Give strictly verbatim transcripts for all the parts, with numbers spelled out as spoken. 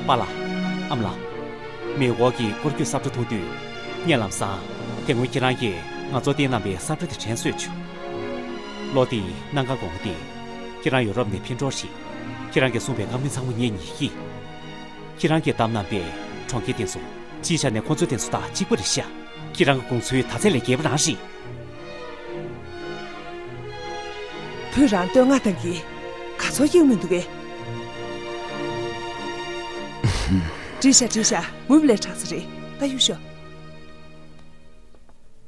པཱ་ལགས། ཨ་མ་ལགས། མེ་འཁོར་གྱི་སྐོར་སྐྱོད་ས་ཁྲ་མཐོང་དུས། སྙན་ལམ་སང་། དེ་སྔོན་ཁྱེད་རང་གིས་ང་ཚོར་བསྟན་གནང་བའི་ས་ཁྲ་དེ་དྲན་གསོས་བྱུང་། ལོ་དེའི་གནམ་གང་དགོང་དེ། ཁྱེད་རང་ཡོ་རོབ་ནས་ཕེབས་འགྲོ་རེད། ཁྱེད་རང་གིས་གསུངས་པའི་བཀའ་མོལ་ཚང་མ་ངས་ཉན་གྱི། ཁྱེད་རང་གིས་བཏབ་གནང་པའི་གྲོང་ཁྱེར་དེ་ཚོ། སྤྱིའི་ཆ་ནས་ཁོང་ཚོ་དེ་ཚོ་དང་གཅིག་པ་རེད་ཤག་ཁྱེད་རང་གི་དགོངས་ཚུལ་དག་ཚད་ལས་བརྒལ་བ་རང་རེད། བུས་རང་བསྟོད་བསྔགས་བཏང་གི། ག་ཚོད་སྐྱིད་མི་འདུག་གས། འགྲིག་ཤག་འགྲིག་ཤག་ངུ་མི་ལས་དྲག་ས་རེད། ད་གཡུག་ཤོག་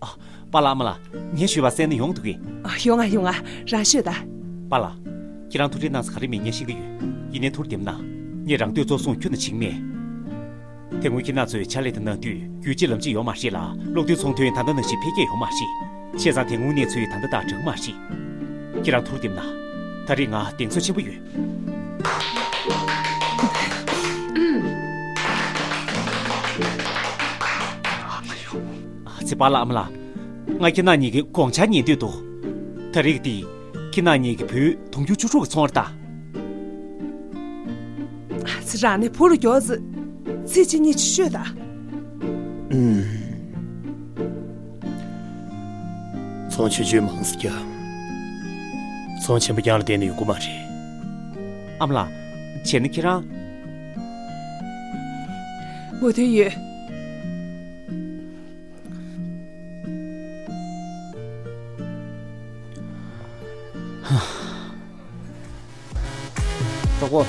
ཨ། པཱ་ལགས་ཨ་མ་ལགས། ངས་ཞུས་པ་གསན་ན་ཡོང་འདུག་གས། ཨ། ཡོང་ང་ཡོང་ང་། རང་ཤོད་ད། པཱ་ལགས། ཁྱེད་རང་ཐུགས་ཁྲལ་གནང་ས་ག་རེ་མེད། ངས་ཤེས་ཀྱི་ཡོད། ཡིན་ནའི་ཐུགས་བདེ་མོ་གནང་། ངས་རང་བསྟོད་ཚོགས་གསུང་ཁྱོན་ནས་བྱེད་ཀྱི་མེད། དེ་སྔོན་ཁྱེད་རང་ཚོས་ཕྱག་ལས་དེ་གནང་དུས་རྒྱུས་ཆེ་ལམ་ཆེ་ཡོད་མ་རེད་ལ། སློབ་སྟོན་ཚོགས་ཐུན་ད་ལྟ་ནང་བཞིན་འཕེལ་རྒྱས་ཡོད་མ་རེད། བྱས་ཙང་དེ་སྔོན་གནས་ཚུལ་ད་ལྟ་དང་འདྲ་གི་མ་རེད། ཁྱེད་རང་ཐུགས་བདེ་མོ་གནང་། ད་རེས་ང་གདེང་ཚོད་ཆེན་པོ་ཡོད། ཨ་ཙི། པཱ་ལགས་ཨ་མ་ལགས། ང་ཁྱེད་རང་གཉིས་ཀྱི་དགོངས་འཆར་ཉན་འདོད་འདུག་ད་རེས་འདི་ཁྱེད་རང་གཉིས་ཀྱི་བུ་དུང་ཕྱུར་བཅུ་དྲུག་གི་ཚོང་རེད་ད། ཨ་ཙི། རང་ནས་བུ་རུ་མགྱོགས་ཙི། ཚིག་གཅིག་གཉིས་ཀྱིས་ཤོད་ད། ཨུམ། ཚོང་ཆུང་ཆུང་མང་ཙམ་རྒྱག་ཚོང་ཆེན་པོ་རྐྱང་ལ་བརྟེན་ནས་ཡོང་གི་མ་རེད། ཨ་མ་ལགས། བྱས་ན་ཁྱེད་རང་། མོས་མཐུན་ཡོད། གྲོགས་པོ།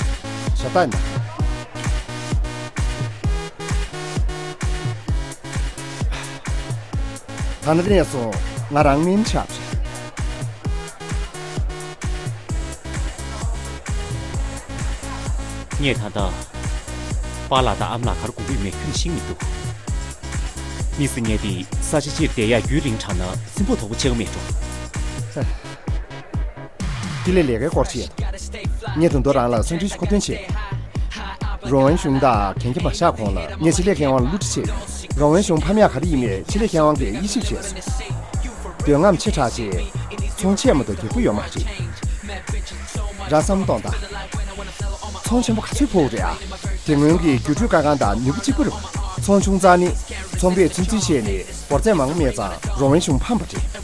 ཞབས་ཏག་ཡིན་ད། ད་ནི་གནས་སོང་། ང་རང་མིན་ཆགས་རེད། ངས་ད་ལྟ། པཱ་ལགས་དང་ཨ་མ་ལགས་ག་རེ་དགོངས་ཀྱི་ཡོད་མེད་ཁྱོན་ནས་ཤེས་ཀྱི་མི་འདུག་དམིགས་བསལ་ངས་འདི་ས་ཆ་སྤྱིར་བསྡད་ཡག་རྒྱུན་རིང་དྲགས་ན་སེམས་པ་དོག་པོ་ཆགས་ཀྱི་མེད་འགྲོ། འདི་ལས་ལས་ཀའི་སྐོར་བཤད། ངས་ད་དུང་རང་ལ་གསུང་འཕྲིན་ཞིག་མཁོ་འདོན་བྱས། རོང་བན་གཞུང་དང་གན་རྒྱ་མ་བཞག་གོང་ལ་ངས་ཆེད་ལས་མཁས་དབང་ལ་བསླུ་བྲིད་བྱས། རོང་བན་གཞུང་ཕམ་ཡག་ག་རེ་ཡིན་མིན་ཆེད་ལས་མཁས་དབང་གིས་དབྱེ་ཞིབ་བྱས་སོང་། འདོད་རྔམ་ཆེ་དྲགས་བྱས། ཚོང་ཆེ་མ་གཏོགས་རྒྱག་གི་ཡོད་མ་རེད། རང་བསམ་བློ་གཏོང་དང་། ཚོང་ཆེན་པོ་ག་ཚོད་ཕོག་རེད་ཨ། དེ་སྔོན་གྱི་སྒྱུར་སྤྲོད་བཀའ་ཁང་དང་ནུས་པ་གཅིག་པ་རེད། ཚོང་ཆུང་ཙང་ནི། ཚོང་པས་ཚོད་འཛིན་བྱས་ནས་འབོར་ཚད་མང་པོ་མེད་ཙང་རོང་བན་གཞུང་ཕམ་པ་རེད།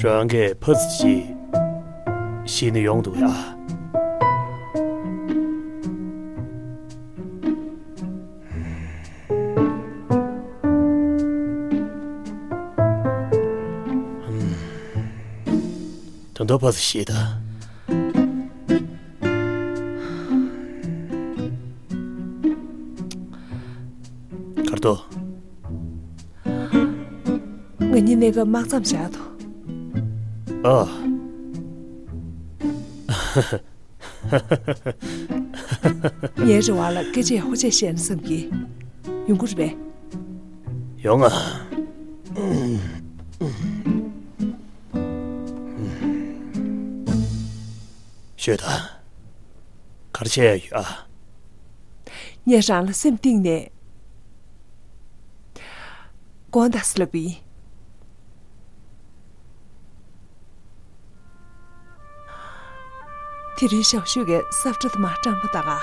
རང་གིས་ཕ་ཙི་ཅིག་ཤེས་ན་ཡོང་འདུག་ཡ། ད་དུང་ཕ་ཙི་ཤེས་ད། གར་དོ། ང་གཉིས་གནས་སྐབས་དམག་མཚམས་བཞག་དོ། ཨ། ངའི་རེ་བ་ལ་སྐད་ཆ་ཡག་པོ་བྱས་བཤད་ན་བསམ་གི། ཡོང་གི་རེད་པས། ཡོང་ང་། ཤོད་ད། ག་རེ་བྱས་ཡོད་ཨ། ངས་རང་ལ་སེམས་གཏིང་ནས་དགོངས་དག་ཟེར་ལབ་པ་ཡིན། དེ་རིང་ཞའོ་ཤུས་ཀྱིས་ས་ཁྲ་དེ་མར་བཀྲམ་པ་དང་།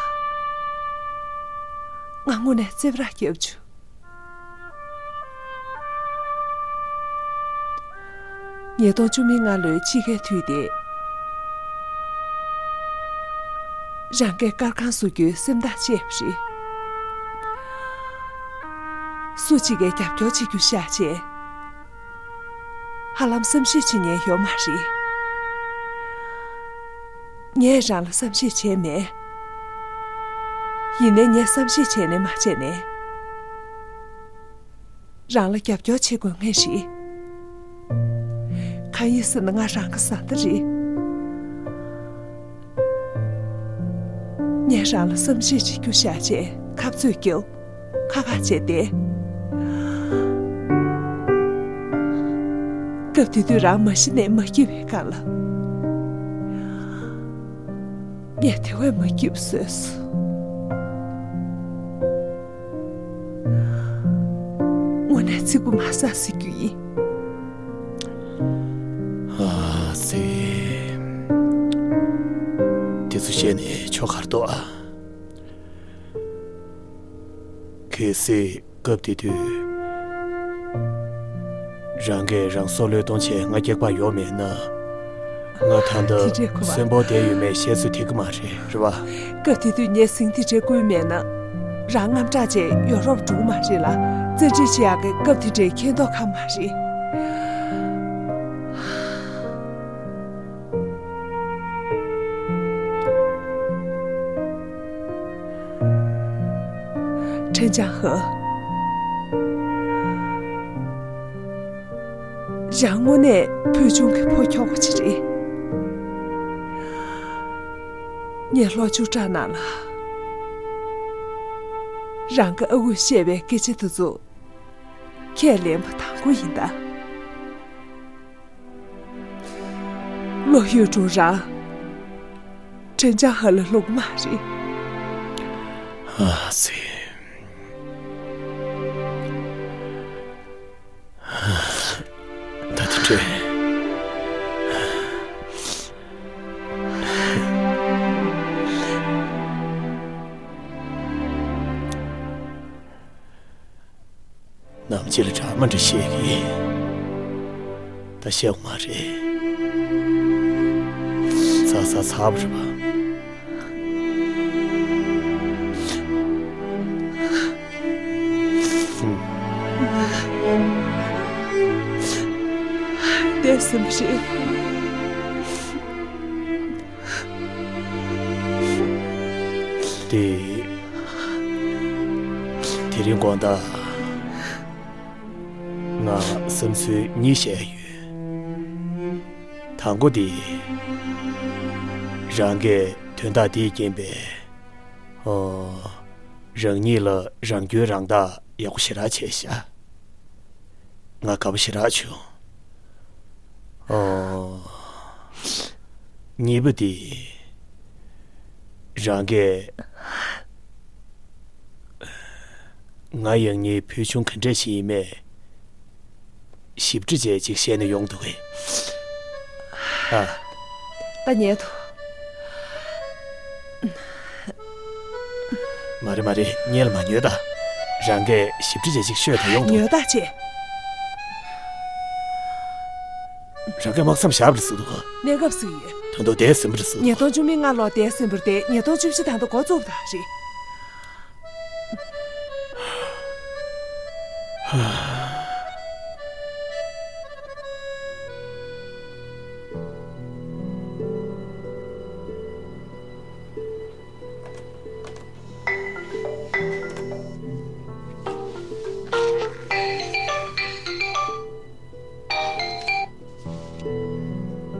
ང་དངོས་གནས་རྩེད་ར་བརྒྱབ་བྱུང་། ཉིས་སྟོང་བཅུ་མེད་ལྔ་ལོའི་ཕྱི་རྒྱལ་དུས་དེ། རང་གིས་སྐར་ཁང་བཟོ་རྒྱུའི་སེམས་ཐག་བཅད་པ་རེད། སུ་གཅིག་གིས་རྒྱབ་སྐྱོར་བྱེད་རྒྱུ་བཞག་བྱས། ཧ་ལམ་བསམ་ཤེས་བྱེད་མཁན་ཡོད་མ་རེད། ངས་རང་ལ་བསམ་ཤེས་བྱས་མེད། ཡིན་ནའི་ངས་བསམ་ཤེས་བྱས་ནས་མ་བྱས་ནས། རང་ལ་རྒྱབ་སྐྱོར་བྱེད་དགོས་ངེས་རེད། གང་ཡིན་ཟེར་ན་ང་རང་གི་བཟའ་ཟླ་རེད། ངས་རང་ལ་བསམ་ཤེས་བྱེད་རྒྱུ་བཞག་བྱས་ཁ་རྩོད་རྒྱབ། ཁ་ཁ་བྱས་ཏེ། སྐབས་དེ་དུས་རང་མ་གཞི་ནས་མ་སྐྱིད་པའི་སྒང་ལ། ངས་དེ་བས་མ་སྐྱིད་པ་བཟོས་སོང་། དངོས་གནས་ཚིག་པ་མ་ཟ་ཟེར་རྒྱུ་ཡིན། ཨ་ཙི། དེ་ཚོ་བཤད་ནས་ཆོ་གར་གཏོགས་ཨ། གལ་སྲིད་སྐབས་དེ་དུས། རང་གིས་རང་སྲོག་བློས་གཏོང་བྱས་ང་སྐྱག་པ་གཡོག་མེད་ན། ང་ད་ལྟ་དེ་འདྲའི་གོ་བ། གསོན་པོ་བསྡད་ཡོད་མེད་བཤད་ཚོད་ཐིག་གི་མ་རེད། རེད་བ། སྐབས་དེ་དུས་ངས་ཟིང་དེ་འདྲའི་བསྐུལ་མེད་ན། རང་དངངས་སྐྲག་བྱས་ཡོ་རོབ་འགྲོ་གི་མ་རེད་ལ། བཙན་ཁྲིད་བྱེད་ཡག་གི་སྐབས་དེ་འདྲའི་ཁེངས་མདོག་ཁ་མ་རེད། ཁྲེན་ཅང་ཧེ། རང་དངོས་གནས་ཕུལ་བྱུང་གི་ཕོ་ཁྱོ་ག་ཅིག་རེད། ངས་ལྷོ་ཕྱོགས་བཀྲ་ནང་ལ་རང་གི་ཨ་ཁུས་བཤད་པའི་སྐད་ཆ་དེ་ཚོ་ཁས་ལེན་པ་དང་པོ་ཡིན་ད། བློ་ཡུལ་འགྲོ་རང་། ཁྲེན་ཅང་ཧེ་ལ་བསླུ་གི་མ་རེད། ཨ་ཙི། ད་དེ་འདྲས། ནམ་ཕྱེད་ལ་འདྲ་མ་འདྲ་བཤད་ཀྱི། ད་བཤད་དགོས་མ་རེད། ཚ་ཚ་ཚ་བ་རེད་པ། བསྡད་ཟིན་པ་རེད། དེ། དེ་རིང་དགོང་དག་ང་བསམ་ཚུལ་གཉིས་བཤད་ཡོད། དང་པོ་དེ། རང་གིས་དོན་དག་འདིས་རྐྱེན་པས། ཨོ། རང་ཉིད་ལ་རང་རྒྱུད་རང་བདག་ཡག་པོ་ཞེ་དྲག་བྱས་ཤག་ང་དགའ་པོ་ཞེ་དྲག་བྱུང་། ཨོ། གཉིས་པ་དེ། རང་གིས་ང་ཡང་ཉིད་ཕུལ་བྱུང་ག་འདྲས་ཞིག་ཡིན་མེད་ཞིབ་ཕྲ་བྱས་ཅིག་བཤད་ན་ཡོང་འདུག་གས། ཨ། ད་ཉལ་ཐུབ། མ་རེད་མ་རེད། གཉེར་མ་ཉོས་ད། རང་གིས་ཞིབ་ཕྲ་བྱས་ཅིག་ཤོད་ད་ཡོང་འདུག་ཉོས་ད་ཅེས། རང་གིས་དམག་མཚམས་བཞག་པ་རེད་ཟེར་འདུག་གནས་སྐབས་སུ་ཡོད། དོན་དུ་བསྡད་ཟིན་པ་རེད་ཟེར་འདུག་ཉིས་སྟོང་བཅུ་མེད་ལྔ་ལོར་བསྡད་ཟིན་པ་རེད་དེ། ཉིས་སྟོང་བཅུ་བཞི་ད་ལྟ་འགོ་བཙུགས་པ་རེད།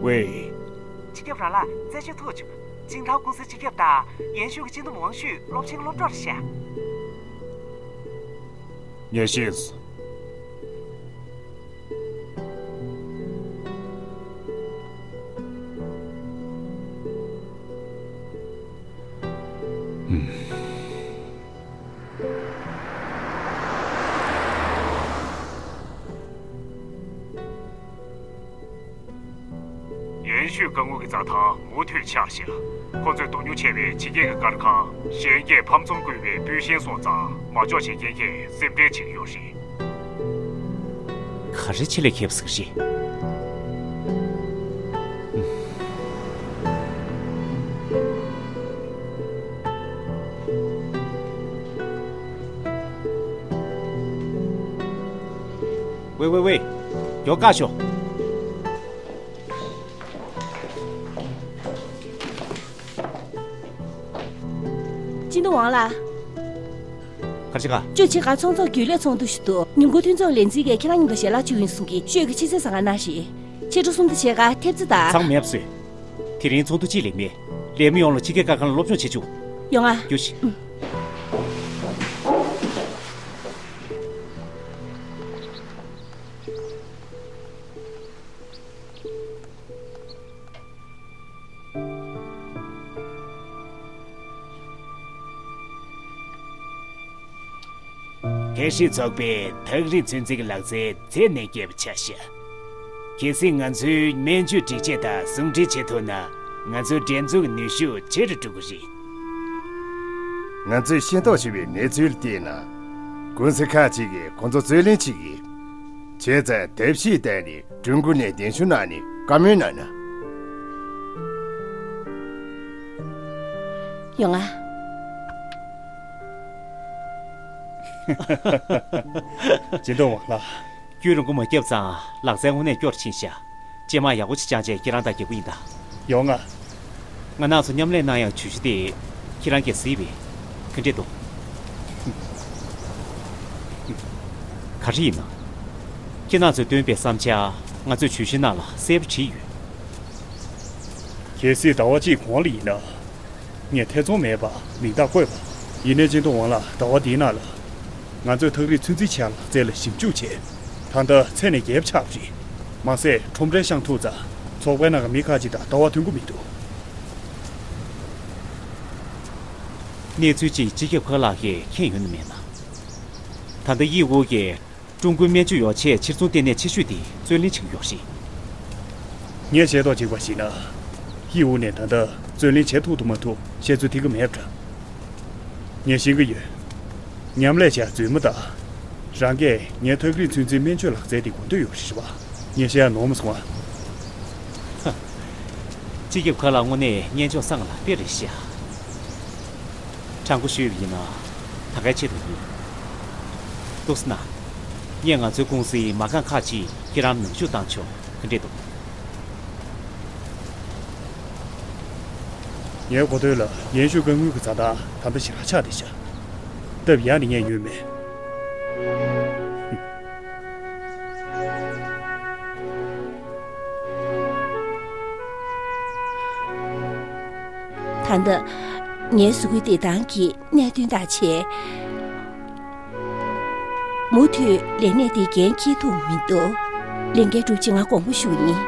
ཝེ། སྤྱི་ཁྱབ་ར་ལགས་རྩད་གཅོད་ཐུགས་རྗེ་ཆེ། ཅིང་ཐའོ་ཀུང་སི་སྤྱི་ཁྱབ་དང་ཡན་ཤུས་ཀྱི་སྤྱི་འདོམས་ཝང་ཤུས་སློབ་ཆེན་སློབ་གྲོགས་རེད་ཤག་ངས་ཤེས། ཡན་ཤུས་བཀའ་དངུལ་གྱི་རྩྭ་ཐང་མུ་མཐུད་ཆགས་ཤག་ཁོ་ཚོས་སྡུག་མྱོང་ཆེ་བའི་ཕྱི་རྒྱལ་གྱི་སྒར་ཁང་གཞན་སྐྱེས་ཕམ་ཚོམ་བསྐུལ་བའི་སྤུས་ཞན་སོང་ཙང་མ་འཇོག་བྱེད་མཁན་གྱིས་སེམས་ཁྲལ་བྱེད་ཀྱི་ཡོད་རེད། ག་རེ་ཆེད་ལས་ཁེབས་ཟིག་རེད། ཝེ་ཝེ་ཝེ། མགྱོགས་བཀག་ཤོག་ཅིན་ཏུང་ཝང་ལགས། ག་རེ་བྱེད་ག་ཅོ་ཆེ་ག་ཚོང་ཚོགས་རྒྱུན་ལས་ཚོགས་འདུ་ཞིག་འདུག་ཉིན་གུང་མཐུན་ཚོགས་ལས་འཛིན་གྱིས་ཁྱེད་རང་མཉམ་དུ་ཞལ་ལག་མཆོད་ཀྱི་ཡིན་གསུང་གི། ཤོད་ཀྱི་ཕྱི་ཚེས་བཟང་ང་གནང་ཞིག་ཕྱི་དྲོ་གསུམ་དུ་བྱེད་ག་ཐེབས་རྩིས་དང་། ཚང་མ་མེད་པ་བཟོས། དེ་རིང་ཚོགས་འདུ་གཅིག་ལས་མེད། ལས་མི་ཡོངས་ལ་ཕྱི་རྒྱལ་ཁག་ཁག་ལ་སློབ་སྦྱོང་བྱེད་བཅུག་ཡོང་ང་། རྒྱུགས་ཤིག་ཁ་ཤས་ཚོགས་པས་ཐག་རིང་ཚོད་འཛིན་གྱི་ལག་རྩལ་རྩད་ནས་བརྒྱབ་པ་ཆགས་ཤག་གལ་སྲིད་ང་ཚོའི་སྨན་བཅོས་སྒྲིག་ཆས་དག་ཟུང་འབྲེལ་བྱེད་ཐུབ་ན། ང་ཚོའི་འགྲན་ཚོགས་ཀྱི་ནུས་ཤུགས་ཆེ་རུ་འགྲོ་གི་རེད། ང་ཚོས་ཤེས་རྟོགས་བྱུང་བའི་གནས་ཚུལ་ལ་བལྟས་ན། གུང་སེང་ཁག་ཅིག་གིས་ཁོང་ཚོ་རྩོད་ལེན་བྱེད་ཀྱི་ཡོད། བྱས་ཙང་ཐབས་ཤེས་བཏོན་ནས་ཀྲུང་གོ་ནས་གདན་ཞུ་གནང་ནས་བཀའ་མོལ་གནང་ན། ཡོང་ང་། ཅིན་ཏུང་ཝང་ལགས། རྒྱུན་རིང་པོ་མ་བརྒྱབ་ཙང་ལག་རྩལ་དངོས་གནས་སྐྱོ་རུ་ཕྱིན་ཤག་སྤྱན་མ་ཡག་པོ་ཅིག་བཅངས་བྱས་ཁྱེད་རང་དང་རྒྱག་གི་ཡིན་ད། ཡོང་ང་། ང་རང་ཚོ་མཉམ་ལས་གནང་ཡག་ཇུས་གཞི་དེ་ཁྱེད་རང་གིས་གཟིགས་པས་ག་འདྲས་འདུག་ག་རེ་ཡིན་ན། ཁྱེད་རང་ཚོས་བཏོན་པའི་བསམ་འཆར་ང་ཚོས་ཇུས་གཞི་ནང་ལ་གསལ་པོ་བྲིས་ཡོད། གལ་སྲིད་ཟླ་བ་གཅིག་གོང་ལ་ཡིན་ན། ངས་ཐེ་ཚོམ་མེད་པར་མིང་རྟགས་བཀོད་པ། ཡིན་ནའི་ཅིན་ཏུང་ཝང་ལགས། ཟླ་བ་འདིའི་ནང་ལ་ང་ཚོས་ཐག་རིང་ཚོད་འཛིན་བྱེད་ཡག་ལག་རྩལ་ལ་ཞིབ་འཇུག་བྱས། ད་ལྟ་ཚད་ནས་བརྒལ་བ་ཆགས་པ་རེད། མ་ཟད་ཁྲོམ་རའི་ཤང་ཐུག་ཙང་ཚོགས་པའི་ནང་གི་མི་ཁག་ཅིག་དང་ཟླ་བ་མཐུན་གྱི་མི་འདུག་གནས་ཚུལ་གཅིག་སྤྱི་ཁྱབ་ཁ་ལག་གིས་མཁྱེན་ཡོད་ན་མེད་ན། ད་ལྟ་དབྱི་ཝུའུ་གིས་ཀྲུང་གོའི་སྨན་བཅོས་ཡོ་ཆས་ཕྱིར་ཚོང་ལྟེ་གནས་ཆེ་ཤོས་དེ་རྩོད་ལེན་བྱེད་ཀྱི་ཡོད་རེད། ངས་ཤེས་རྟོགས་བྱུང་བར་གཞིགས་ན། དབྱི་ཝུའུ་ནས་ད་ལྟ་རྩོད་ལེན་བྱེད་ཐུབ་ཐུབ་མ་ཐུབ་བཤད་ཚུལ་ཐིག་གི་མེད་པ་འདྲ། ངས་ཤེས་ཀྱི་ཡོད། མཉམ་ལས་བྱ་རྫུན་མ་དང་། རང་གིས་ངའི་ཐག་རིང་ཚོད་འཛིན་སྨན་བཅོས་ལག་རྩལ་དེ་གོ་འདོད་ཡོད་རེད་པ། ངས་བཤད་ཡ་ནོར་མ་སོང་ཨ། ཧ། སྤྱི་ཁྱབ་ཁ་ལག་དངོས་གནས་སྙན་ཅོག་སང་ལ་དཔེ་རེད་ཤག་དྲང་པོ་ཞུས་པ་ཡིན་ན། ད་གའི་ཆེད་དུ་ཡིན། ཏུ་སི་ན། ངས་ང་ཚོའི་ཀུང་སིའི་མ་རྐང་ཁག་ཅིག་ཁྱེད་རང་ནང་ཞུགས་བཏང་ཆོག་ག་འདྲས་འདུག་ངའི་གོ་ཐོས་ལ་ཡན་ཤུ་དཀའ་ངལ་གྱི་འཛའ་ཐང་ད་ལྟ་ཞེ་དྲག་ཆགས་བསྡད་ཤག་སྟབས་ཡག་ནི་ངས་ཉོས་མེད། ད་ལྟ་ངའི་གཟུགས་པོའི་བདེ་ཐང་གི་གནད་དོན་དང་བྱས། མུ་མཐུད་ལས་གནས་འདི་འགན་འཁྱེར་ཐུབ་མི་འདུག་ལས་འགན་སྒྲུབ་ཆེད་ང་དགོངས་པ་ཞུ་ཡིན།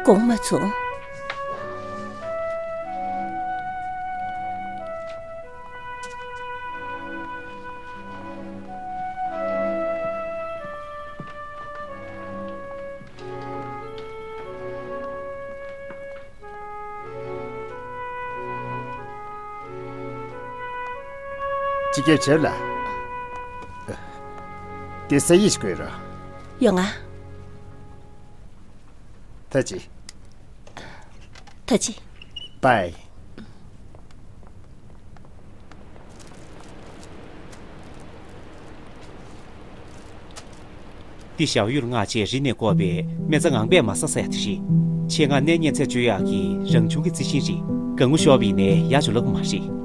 དགོངས་མ་ཚོམས། སྤྱི་ཁྱབ་ཆེ་ལ། དེ་ས་ཡིག་ཞིག་དགོས་རོགས། ཡོང་ང་། ཐ་ཅི། ཐ་ཅི། པའི། འདི་ཞའོ་ཡུས་མངགས་བྱས་རི་ནས་བརྐོས་པའི་སྨན་རྩྭ་ངང་པས་མ་ཟ་ས་ཡ་དེ་རེད། ཆེད་མངགས་གནས་རྙེད་ཚད་བཅོས་ཡག་གི་རང་བྱུང་གི་རྩི་ཤིང་རེད། དགའ་ངུ་ཤོར་བ་ཡིན་ནའི་ཡག་ཅིག་ལབ་ཀྱི་མ་རེད།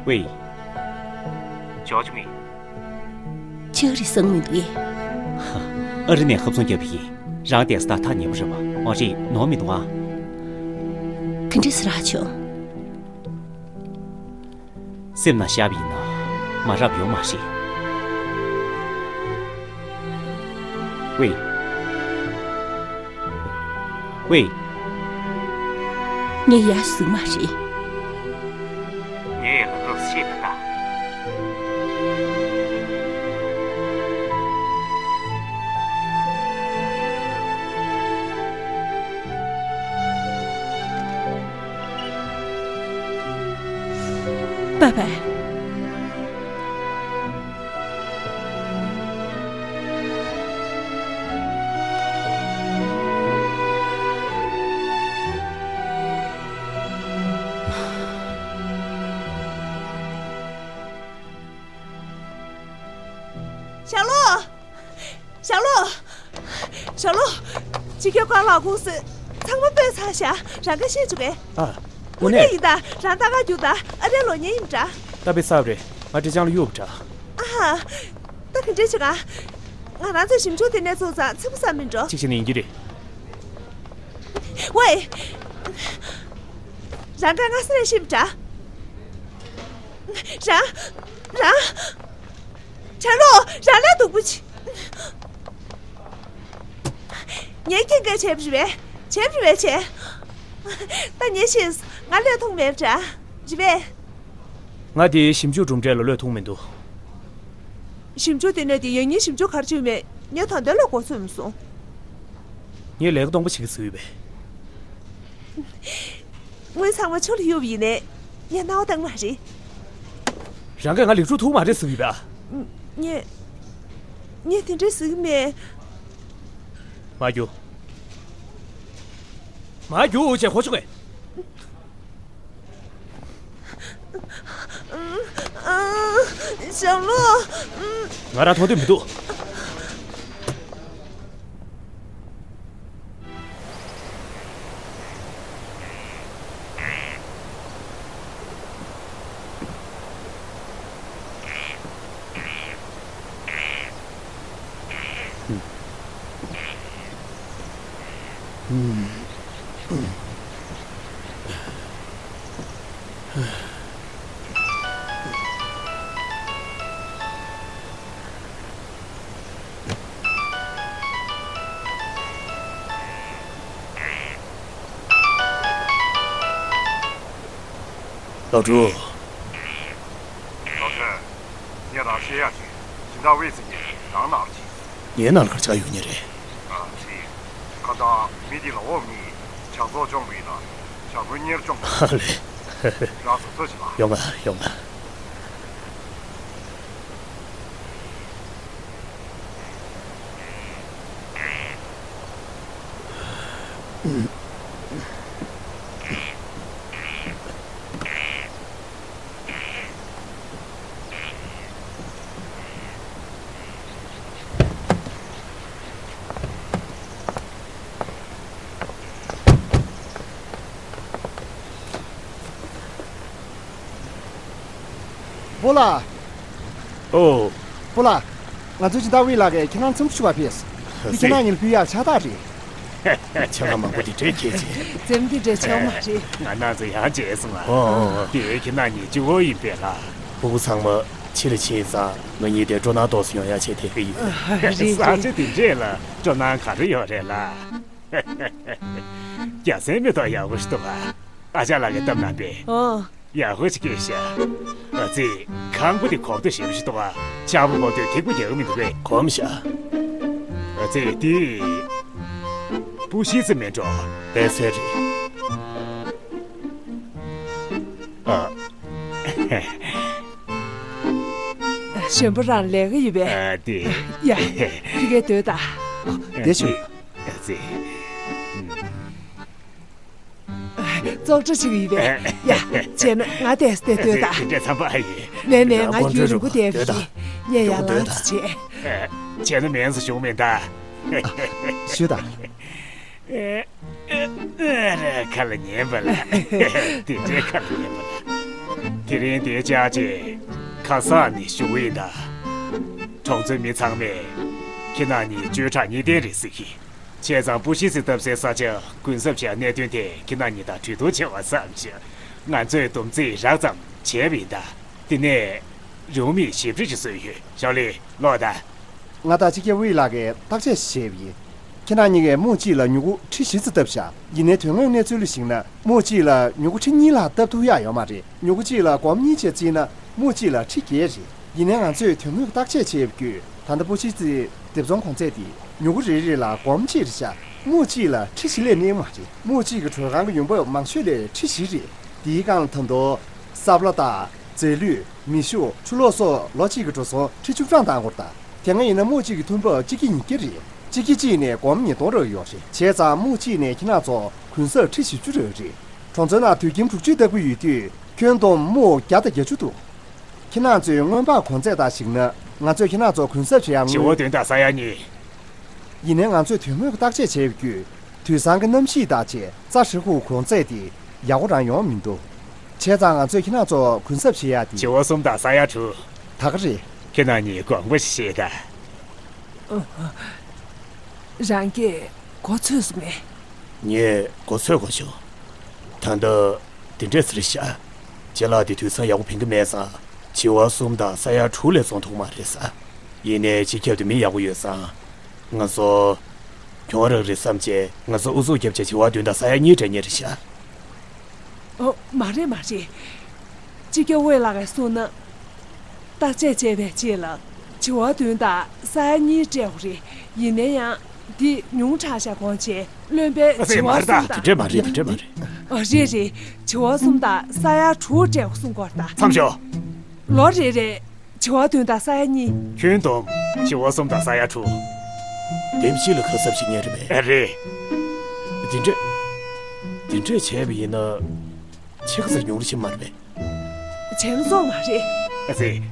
ཝེ། ཇོ་ཇོ་མི། ཕྱག་རིས་བཟང་མི་འདུག་གས། ཨ་རི་ནས་ཧབ་ཚོང་བརྒྱབ་པ་ཡིན། རང་བསྡད་ས་ད་ཐག་ཉེ་པོ་རེད་པ། མ་རེད་ནོར་མི་འདུག་ཨ། ག་འདྲས་སེ་རག་བྱུང་། སེམས་ནང་བཞག་པ་ཡིན་ན་མ་རག་པ་ཡོད་མ་རེད། ཝེ། ཝེ། ངས་ཡར་ཟིག་མ་རེད། ངས་ལབ་རོགས་བྱེད་ད་ལྟ། པ་པ། ཞང་ལོ། ཞང་ལོ། ཞང་ལོ། ཕྱི་རྒྱལ་ཀ་ལ་ཁུག་སེ། ཚང་མ་སྤོས་ཚར་ཤག་རང་ཁ་ཤས་བཅུག་གས། ཨ། དངོས་གནས་ཡིན་ད། རང་ད་ག་རྒྱུག་ད། ཨ་རེ་ལོ་ཉེ་ཡིན་འདྲ། ད་པའི་ས་རེད། ང་ཀྲི་ཅང་ལ་གཡུག་འདྲ། ཨ་ཧ། ད་ག་འདྲས་བྱེད་ག་ང་རང་ཚོའི་ཞིབ་འཇུག་དེ་ནས་ཚུགས་ཙང་ཚིག་པ་ཟ་མིན་འགྲོ། གཅིག་བྱས་ནས་ཡིན་གྱི་རེད། ཝེ། རང་ག་ང་སེ་རེ་ཤིབ་འདྲ། རང་། རང་། ཆ་ལོ། རང་ལས་སྡུག་པོ་ཆེ། ངས་ཁྱེད་འགའ་བྱས་པ་རེད་པས། བྱས་པ་རེད་པས་བྱས། ད་ངས་ཤེས། ང་བློས་ཐོངས་མེད་པ་འདྲ། རེད་པས། ང་དེའི་ཞིབ་འཇུག་གྲུབ་འབྲས་ལ་བློས་ཐོངས་མི་འདུག་ཞིབ་འཇུག་ལྟེ་གནས་དེ་ཡང་སྙིང་ཞིབ་འཇུག་ག་རེ་བྱས་ཡོད་མེད་ངས་ད་ལྟ་ལ་གོ་ཚོད་མི་སོང་། ངས་ལས་ཀ་སྟོང་པ་བྱེད་ཀྱི་ཟེར་ཡོད་པས། དངུལ་ཚང་མ་ཆུ་ལ་གཡུགས་པ་ཡིན་ནའི་ངས་སྣང་བ་བཏང་མ་རེད། རང་གིས་ང་ལེགས་གྲུབ་ཐུག་མ་རེད་ཟེར་གྱི་ཡོད་པས། ངས། ངས་དེ་འདྲས་ཟེར་གྱི་མེད། མ་རྒྱུག་མ་རྒྱུག་ཅེས་གོ་ཆོད་གས། ཞང་ལོ། ང་རང་མཐོང་འདོད་མི་འདུག་ལགས་འགྲོ། ལགས་སོ། ངས་རང་ཤེས་ཡག་ཅིག་ཇི་ལྟར་ཝེ་ཟེར་མཁན་རང་ནང་ལ་ཕྱིན། ངའི་ནང་ལ་ག་རེ་ཆགས་ཡོད་ཉེ་རེད། ཨ་ཙི། ཁ་སང་མི་དེ་ལ་འོག་མིས་ཇག་ཚོགས་བཅོམ་པ་ཡིན་ན་ཇག་དཔོན་གཉེར་བཅོམ། ཨ་ལེ། རང་ཚོ་ཚོ་ཆེ་ལ། ཡོང་ང་ཡོང་ང་། སྤོ་ལགས། ཨོ། སྤོ་ལགས། ང་ཚོའི་སྦྱིན་བདག་ཝེ་ལགས་ཀྱིས་ཁྱེད་རང་འཚམས་འདྲི་ཞུ་བར་ཕེབས། འདི་ཁྱེད་རང་གཉིས་ལ་ཕུལ་ཡག་ཕྱག་རྟགས་རེད། ཆང་ཁང་མང་པོ་དེ་འདྲས་ཁྱེད་ཀྱིས། འཛེམ་དེ་འདྲས་ཆེ་བ་མ་རེད། ང་རང་ཚོ་ཡང་མཇལ་སོང་ང་། ཨོ། དེ་ཁྱེད་རང་གཉིས་གཅིག་པོ་ཡིན་པས་ལགས། ཕྲུ་གུ་ཚང་མ་ཕྱི་ལ་ཕྱིན་ཙང་ང་གཉིས་དེ་སྤྲོ་སྣང་ཏོག་ཙམ་ཡོང་ཡག་བྱས་དེ་གི་ཡིན། རེད་རེད། ས་ཆ་དེ་འདྲས་ལ་སྤྲོ་སྣང་ག་རེ་ཡོད་རེད་ལགས། རྒྱ་སེ་མེ་ཏོག་ཡག་པོ་ཞིག་འདུག་ཨ། ཨ་ཅག་ལགས་ཀྱིས་བཏབ་གནང་པས། ཨོ། ཡག་པོ་ཞིག་སྐྱེས་ཤག་ཨ་ཙི། ཁང་པ་དེ་གོག་ཏོ་ཞེ་པོ་ཞིག་འདུག་ཨ། ཆར་པ་ཕོག་དུས་ཐིགས་པ་རྒྱག་གི་མི་འདུག་པས། གོམས་ཤག་ཨ་ཙི། དེ་སྤུ་ཤིང་རྩི་མིན་འགྲོ། པད་ཚལ་རེད། ཨ། གཞོན་པ་རང་ལས་ཀ་ཡོད་པས། ཨ་དེ། ཡ། ཕ་གིར་སྡོད་དང་། བདེ་ཞུ། ཨ་ཙི། བཙོག་བཀྲ་ཅིག་ཡོད་པས། ཡ། བྱས་ན་ང་བསྡད་སྡོད་དང་། དེ་འདྲ་འཚམས་པ་ཡིན། ནས་ནས་ང་ཡུན་རིང་པོ་བསྡད་པ་ཡིན། ངས་ཡར་ལངས་ཙམ་བྱས། བྱས་ན་མིན་ཙམ་བྱུང་མིན་ད། ཞུ་དང་། ཨ་རེ། ཁ་ལ་ཉན་པ་ལ། དེ་འདྲའི་ཁ་ལ་ཉན་པ་ལ། དེ་རིང་དེ་ཅག་ཅེ་ཁ་སང་ནས་ཞུ་གི་ཡིན་ད། གྲོང་ཚོའི་མི་ཚང་མས་ཁྱེད་རྣམ་གཉིས་བཅུ་ཕྲག་གཉིས་ལྡན་རེད་ཟེར་གི། བྱས་ཙང་སྤུ་ཤིང་རྩི་བཏབ་སའི་ས་ཆ་གུན་གསབ་བྱས་གནད་དོན་དེ་ཁྱེད་རྣམ་གཉིས་དང་གྲོས་བསྡུར་བྱེད་པར་བསམ་བྱས། ང་ཚོས་བསྡོམས་རྩིས་རགས་ཙམ་བྱས་པ་ཡིན་ད། དེ་ནས་རེའུ་མིག་ཞིབ་ཕྲ་ཞིག་བཟོས་ཡོད། ཞའོ་ལི། ཀློག་དང་། ང་དང་སྤྱི་ཁྱབ་ཝེ་ལགས་ཀྱིས་བརྟག་དཔྱད་བྱས་པ་ཡིན། ཁྱེད་རང་གཉིས་ཀས་རྨོ་གཅིག་ལ་མྱུ་གུ་ཁྲི་བཞི་ཙམ་བཏབ་ཤག་ཡིན་ནའི་དོན་དངོས་གནས་ཚུལ་ལ་གཞིགས་ན་རྨོ་གཅིག་ལ་མྱུ་གུ་ཁྲི་གཉིས་ལྷག་བཏབ་ཐུབ་ཡག་ཡོད་མ་རེད། མྱུ་གུ་གཅིག་ལ་སྒོར་མོ་གཉིས་བྱས་བརྩིས་ན་རྨོ་གཅིག་ལ་ཁྲི་བརྒྱད་རེད། ཡིན་ནའི་ང་ཚོས་དོན་དངོས་ཀྱི་བརྟག་དཔྱད་བྱས་པ་བརྒྱུད་ད་ལྟ་པོ་ཆི་ཙི་སྡེབ་ཚོང་གོང་ཚད་དེ་མྱུ་གུ་རེ་རེ་ལ་སྒོར་མོ་གཅིག་རེད་ཤག་རྨོ་གཅིག་ལ་ཁྲི་བཞི་ལས་གནས་མ་རེད། རྨོ་གཅིག་གི་དྲོད་ཁང་གི་ཡོང་འབབ་མང་ཤོས་དེ་ཁྲི་བཞི་རེད། དེའི་སྒང་ལ་ད་དུང་ས་བླ་དང་རྫས་ལུད། མེ་ཤུགས། ཆུ་ལོག་སོགས་ལོ་གཅིག་གི་འགྲོ་སོང་ཁྲི་བཅུ་གྲངས་བཏང་དགོས་རེད་ད། དེ་སྔ་ཡིན་ན་རྨོ་གཅིག་གི་ཐོན་འབབ་གཅིག་ཁྱི་ཉིས་བརྒྱ་རེད། གཅིག་ཁྱི་གཅིག་ནས་སྒོར་མོ་ཉིས་སྟོང་རག་གི་ཡོད་རེད། བྱས་ཙང་རྨོ་གཅིག་ནས་ཁྱེད་རང་ཚོ་གུན་གསབ་ཁྲི་བཞི་བཅུ་རག་གི་རེད། གྲོང་ཚོའི་ནང་དུད་ཁྱིམ་དྲུག་ཅུ་ལྟ་བུ་ཡོད་དུས་ཁྱོན་བསྡོམས་རྨོ་བརྒྱ་དང་བརྒྱད་ཅུ་འདུག་ཁྱེད་རང་ཚོའི་སྔོན་དཔག་གོང་ཚད་དང་གཞིགས་ན་ང་ཚོས་ཁྱེད་རང་ཚོ་གུན་གསབ་བྱེད་ཡག་དངུལ། བྱེ་བ་བདུན་དང་ས་ཡ་གཉིས། ཡིན་ནའི་ང་ཚོས་དོན་དངོས་ཀྱི་བརྟག་དཔྱད་བྱས་པའི་བརྒྱུད་དུད་ཚང་གི་གནམ་གཤིས་དང་བཅས་རྩྭ་ཧྲིལ་པོའི་གོང་ཚད་དེ་ཡག་པོ་རང་ཡོང་མི་འདུག་བྱས་ཙང་ང་ཚོས་ཁྱེད་རང་ཚོ་གུན་གསབ་བྱེད་ཡག་དེ། བྱེ་བ་གསུམ་དང་ས་ཡ་དྲུག་ད་ག་རེད། ཁྱེད་རང་གཉིས་དགོངས་པ་ཞིག་བཞེས་དང་། རང་གིས་མགོ་ཚོས་སོང་ངས། ངས་མགོ་ཚོས་དགོས་བྱུང་། ད་ལྟ་དེ་འདྲས་ཟེར་ཤག་བྱི་ལ་དེ་དུད་ཚང་ཡག་པོ་ཕན་གི་མེད་ཙང་བྱེ་བ་གསུམ་དང་ས་ཡ་དྲུག་ལས་བཙོང་ཐུབ་མ་རེད་ས། ཡིན་ནའི་སྤྱི་ཁྱབ་དེ་མི་ཡག་པོ་ཡོད་ཙང་། ང་ཚོ་གྱོང་རག་རེད་བསམ་བྱས་ང་ཚོ་ཨུ་ཚུགས་རྒྱབ་བྱས་བྱེ་བ་བདུན་དང་ས་ཡ་གཉིས་སྤྲད་མཁན་རེད་ཤག་ཨོ། མ་རེད་མ་རེད། སྤྱི་ཁྱབ་ཝེ་ལགས་ཀྱིས་གསུངས་ན། བརྟག་དཔྱད་བྱས་པའི་རྗེས་ལ་བྱེ་བ་བདུན་དང་ས་ཡ་གཉིས་སྤྲད་དགོས་རེད། ཡིན་ན་ཡང་འདི་ཉུང་དྲགས་ཤག་དགོངས་བྱས་བློན་པས་བྱེ་བ་གསུམ་དང་། དེ་འདྲས་མ་རེད། དེ་འདྲས་མ་རེད། ཨ། རེད་རེད། བྱེ་བ་གསུམ་དང་ས་ཡ་དྲུག་སྤྲད་དགོས་གསུང་གི་ཡོད་རེད་ད། མཚམས་ཞོག་ལོ་རེ་རེར་བྱེ་བ་བདུན་དང་ས་ཡ་གཉིས། ཁྱོན་བསྡོམས་བྱེ་བ་གསུམ་དང་ས་ཡ་དྲུག་དེབ་གཅིག་ལ་ཁ་གསབ་བྱེད་མཁན་རེད་པས། ཨ། རེད། དེ་འདྲས། དེ་འདྲས་བྱས་པ་ཡིན་ན་ཕྱེད་ཀ་ཙམ་ཉུང་རུ་ཕྱིན་མ་རེད་པས། བྱས་ན་སོང་མ་རེད། ཨ་ཙི།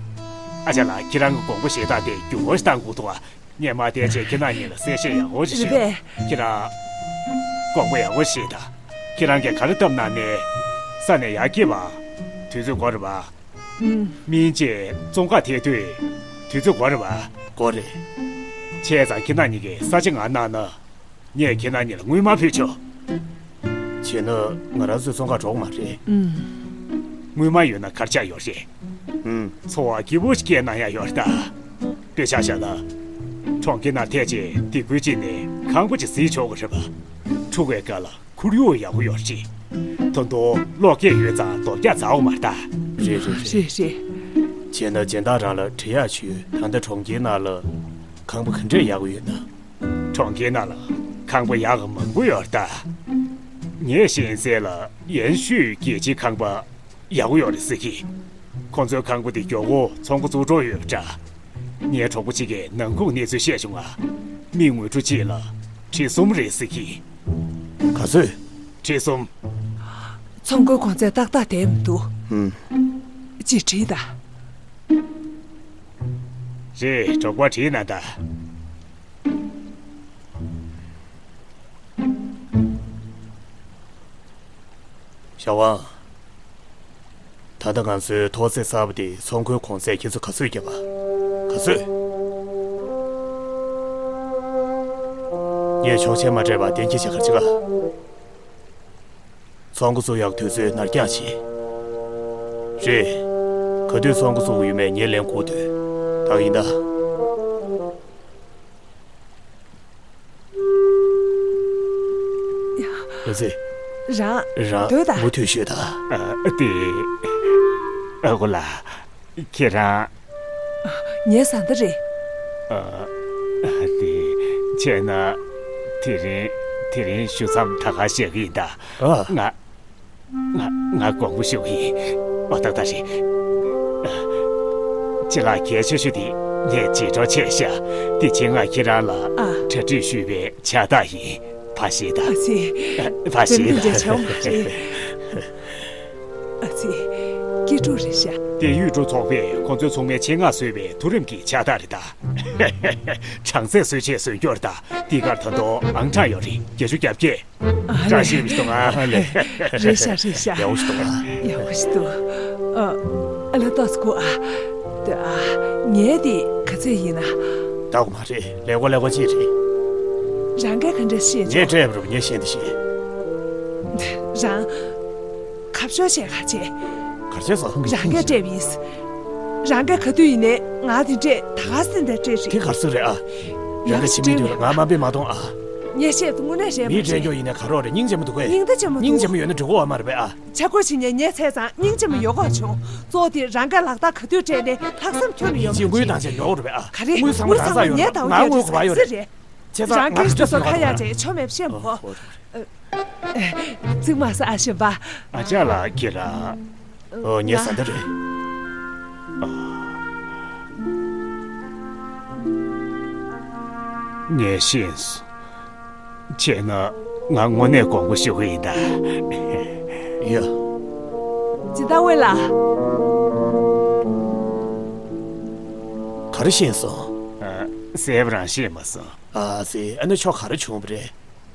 ཨ་ཅག་ལགས། ཁྱེད་རང་གི་དགོངས་པ་བཞེས་སྟངས་དེ་འགྱུར་བ་ཞིག་བཏང་དགོས་འདུག་ཨ། ངས་མ་བསྡད་བྱས་ཁྱེད་རང་གཉིས་ལ་གསལ་བཤད་ཡག་པོ་ཞིག་ཞུ། རེད་པས། ཁྱེད་རང་། དགོངས་པ་ཡག་པོ་བཞེས་དང་། ཁྱེད་རང་གིས་ག་རེ་བཏབ་གནང་ནའི། ས་ནས་ཡར་སྐྱེལ་བ། དུས་ཚོད་འགོར་བ། ཨུམ། སྨིན་བྱེད་བཙོང་ཁ་ཐེག་དུས། དུས་ཚོད་འགོར་བ། འགོར་རེད། བྱས་ཙང་ཁྱེད་རང་གཉིས་ཀྱིས་ས་ཆ་ང་གནང་ན། ངས་ཁྱེད་རང་གཉིས་ལ་དངུལ་སྨར་ཕུལ་ཆོག་བྱས་ན་ང་རང་ཚོའི་བཙོང་ཁ་འགྲོ་གི་མ་རེད། ཨུམ། དངུལ་སྨར་ཡོད་ན་ག་རེ་ཆགས་ཡོད་རེད། ཨུམ། འཚོ་བ་སྐྱིད་པོ་ཞིག་སྐྱེལ་གནང་ཡག་ཡོད་རེད་ད། དཔེ་ཆ་བཞག་ན། གྲོང་ཁྱེར་ནང་ཐད་ཅིག་སྡེ་ཁུལ་གཅིག་ནས་ཁང་པ་ཅིག་གཟིགས་ཆོག་གི་རེད་པ། འཁྲུག་པའི་སྐབས་ལ་ཁོར་ཡུག་ཡག་པོ་ཡོད་རེད། ད་དུང་གློག་སྐས་ཡོད་ཙང་རྡོ་བརྒྱབ་ཚར་བ་མ་རེད་ད། རེད་རེད་རེད། རེད་རེད། བྱས་ན་སྦྱིན་བདག་རང་ལ་དྲི་ཡག་ཞུས། ད་ལྟ་གྲོང་ཁྱེར་ནང་ལ་ཁང་པ་ག་འདྲས་ཡག་པོ་ཡོད་ན། གྲོང་ཁྱེར་ནང་ལ་ཁང་པ་ཡག་གི་མང་པོ་ཡོད་རེད་ད། ངས་ཤེས་གསལ་ལ་ཡན་ཤུས་རྒྱལ་སྤྱིའི་ཁང་པ་ཡག་པོ་ཡོད་རེད་ཟེར་གི། ཁོང་ཚོའི་ཁང་པ་དེ་མགྱོགས་པོ་ཚོང་ཁང་བཙུགས་འགྲོ་ཡོད་པ་འདྲ། ངའི་གྲོགས་པོ་གཅིག་གིས་ནང་ཁུངས་གནས་ཚུལ་བཤད་བྱུང་ང་། མི་ངོ་སྤྲོད་གཅིག་ལ་ཁྲི་གསུམ་རེད་ཟེར་གི། ག་ཚོད། ཁྲི་གསུམ། ཚོང་སྒོའི་གོང་ཚད་ཏག་ཏག་བསྡད་མི་འདུག་ཧུམ། ཅིག་དྲིས་དང་། རེད། གྲོགས་པོ་དྲིས་ན་ད། ཞའོ་ཝང་། ད་ལྟ་ང་ཚོའི་ཐོག་བརྩེགས་གསར་པ་དེ་ཚོང་སྒོའི་གོང་ཚད་ཁྱེད་ཚོ་ག་ཚོད་བརྒྱབ་པ། ག་ཚོད། ངས་ཆོག་མཆན་མ་སྤྲད་པར་གཏན་འཁེལ་བྱས་ག་རེ་བྱེད་ག་ཚོང་སྒོ་བཙུགས་ཡག་དུས་ཚོད་ནར་འགྱངས་བྱེད། རེད། ག་དུས་ཚོང་སྒོ་བཙུགས་དགོས་ཡོད་མེད་ངས་ལན་བསྐུར་དུས། ད་ག་ཡིན་ད། ལོ་ཙེ། རང་། རང་སྡོད་དང་། མུ་མཐུད་ཤོད་དང་། ཨ། དེ། ཨ་ཁུ་ལགས། ཁྱེད་རང་། ངའི་བཟའ་ཟླ་རེད། ཨ། ཨ། དེ། བྱས་ན། དེ་རིང་། དེ་རིང་ཞུ་མཚམས་ད་ག་བཞག་གི་ཡིན་ད། ཨ། ང་། ང་། ང་དགོངས་པ་ཞུ་གི་ཡིན། ཨོ། ཏག་ཏག་རེད། ཨ། ཅི་ལགས། གལ་ཆེ་ཤོས་དེ་ངས་བརྗེད་འགྲོ་བྱས་ཤག་དེ་ཆེད་ང་ཁྱེད་རང་ལ། ཨ། གྲ་སྒྲིག་ཞུས་པའི་ཕྱག་རྟགས་ཡིན། ཕར་བཞེས་དང་། ཨ་ཙི། ཨ། ཕར་བཞེས་དང་། དེ་འདྲ་བྱས་པ་མ་རེད། ཨ་ཙི། སྐྱིད་སྡུག་རེད་ཤག་དེ་ཡུལ་གྲུ་ཚོགས་པས་ཁོང་ཚོའི་ཚོང་མའི་ཆེད་མངགས་བཟོས་པའི་མཐོ་རིམ་གྱི་ཕྱག་རྟགས་རེད་ད། གྲངས་ཚད་བཟོས་བྱས་བཟོས་རྒྱུ་རེད་ད། འདི་གར་ད་དུང་ཨང་གྲངས་ཡོད་རེད། བརྒྱད་ཅུ་གྱ་བརྒྱད། ཨ། བཀྲ་ཤིས་པ་ཞིག་གཏོང་ཨ། ཨ་ལེ། རེད་ཤག་རེད་ཤག་ཡག་པོ་ཞིག་གཏོང་ཨ། ཡག་པོ་ཞིག་འདུག་ཨ། ཨ་ལེ། ཏོག་ཙམ་སྒུག་ཨ། ད་ཨ། ངའི་དེ་ག་ཚོད་ཡིན་ན། ད་གོ་མ་རེད། ལེགས་པོ་ལེགས་པོ་ཅིག་རེད། རང་གིས་ག་འདྲ་ཤེས་ངས་བྱུང་། སྤྲད་པ་རེད། ངས་ཤེས་འདི་ཤེས། རང་། ཁ་ཤོར་བྱས་ག་བྱས། ག་བྱས་སོང་། རང་གིས་སྤྲད་པ་ཡིན། རང་ག་ག་དུས་ཡིན་ནའི་ང་དེ་འདྲས་ད་ག་སེ་འདྲ་སྤྲད་རེད། དེ་གར་སོང་རེད་ཨ། རང་ག་ཕྱི་མི་དུས་ལ་ང་དམའ་འབེབས་མ་གཏོང་ཨ། ངས་བཤད་དངོས་གནས་རེད་མ་མི་རེད། སྤྲད་རྒྱུ་ཡིན་ན་ག་རོགས་རེད། སྙིང་རྗེ་མོ་འདུག་གས། སྙིང་རྗེ་མོ་འདུག་སྙིང་རྗེ་མོ་ཡོད་ན་འགྲིག་གོ་བ་མ་རེད་པས་ཨ། ཆ་བགོས་བྱེད་མཁན་ངའི་ཚད་ཙང་སྙིང་རྗེ་མོ་ཡོད་གོ་བྱུང་། གཙོ་བོ་དེ་རང་ག་ལག་རྟགས་ག་དུས་སྤྲད་ནས་ལྷག་བསམ་ཁྱོན་ནས་ཡོད་མ་རེད། དངུལ་བཏང་བྱས་ཉོ་དགོས་རེད་པས་ཨ། ག་རེ་དངུལ་ཚང་མ་རང་ཚ་ཡོད་མ་རེད། ང་དངུལ་གོ་བ་ཡོད་རེད། བྱས་ཙང་རང་གིས་དེ་ཚོ་ཁ་ཡ་བྱས་ཆོ་མེད་བཤད་མོ། ཨ། ཨ། ཨ། ཙིག་མ་ཟ་ཨ་ཞེ་པ། ཨ་ཅག་ལགས་ཁྱེད་རང་། ཨོ་ངའི་བཟའ་ཟླ་རེད། ཨ། ངས་ཤེས་སོང་། བྱས་ན་ང་དངོས་གནས་དགོངས་པ་ཞུ་གི་ཡིན་ད། ཡ། ཇི་ལྟ་བས་ལ། ག་རེ་ཤེས་སོང་། ཨ། གསལ་པོ་རང་ཤེས་མ་སོང་། ཨ་ཙི། ཨ་ནི་ཁྱོད་ག་རེ་བྱུང་བ་རེད།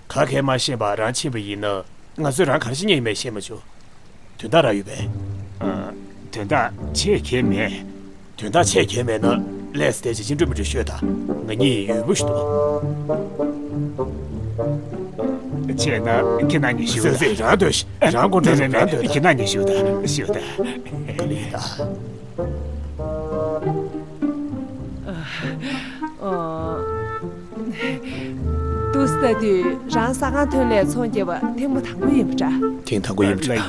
ག་གེ་མ་ཤེས་པར་རང་ཕྱིན་པ་ཡིན་ན་ང་ཚོས་རང་ག་རེ་བྱེད་མཁན་ཡིན་མེད་ཤེས་མ་བྱུང་། དོན་དག་རག་ཡོད་པས། ཨ། དོན་དག་ཆེ་གེ་མེད། དོན་དག་ཆེ་གེ་མེད་ན་ལས་སྡེ་ཅིག་ཅི་འགྲོ་མི་འགྲོ་ཤོད་དང་། ང་གཉིས་ཡོད་པོ་ཞིག་འདུག་བྱས་ན་ཁྱེད་རང་གཉིས་ཞུ་ཟེར་ཟེར་རང་འདོད་ཤི་རང་གོ་འདྲ་རེད་རང་འདོད་ཁྱེད་རང་གཉིས་ཞུ་དང་ཞུ་དང་། ག་ལེ་ཡིན་ད། ཨོ། འདུག་སེ་ལྟ་དུས་རང་ས་ཁང་ཐོན་ལས་ཚོང་རྒྱབ་པ་ཐེངས་མ་དང་པོ་ཡིན་པ་འདྲ། ཐེངས་དང་པོ་ཡིན་པ་འདྲ།